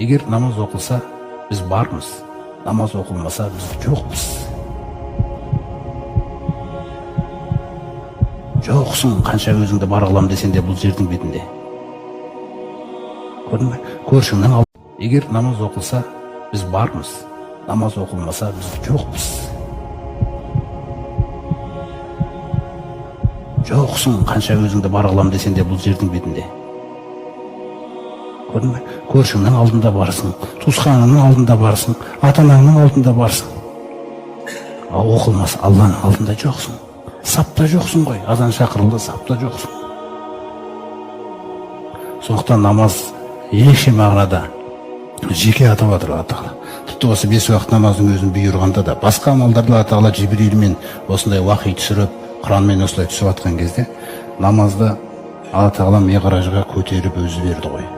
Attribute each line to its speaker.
Speaker 1: Егер намаз оқылса, біз бармыз, намаз оқылмаса, біз жоқпыз. Жоқсың, қанша өзіңді бар қылам десең де бұл жердің бетінде. Көрдің бе? Көршіңнің ал. Егер намаз оқылса, біз бармыз, намаз оқылмаса, біз жоқпыз. Жоқсың, қанша өзіңді бар қылам десең де бұл жердің бетінде. Көрдің бе? Көршіңнің алдында барсың, туысқаныңның алдында барсың, ата-анаңның алдында барсың. Ал оқылмаса, Алланың алдында жоқсың. Сапта жоқсың ғой. Азан шақырылды, сапта жоқсың. Сондықтан намаз ерекше мағынада жеке атап жатыр Алла Тағала. Тіпті осы бес уақыт намаздың өзін бұйырғанда да, басқа амалдарды Алла Тағала Жибрилмен осындай уахи түсіріп, Құранмен осылай түсіп жатқан кезде, намазды Алла Тағала миғражға көтеріп өзі берді ғой.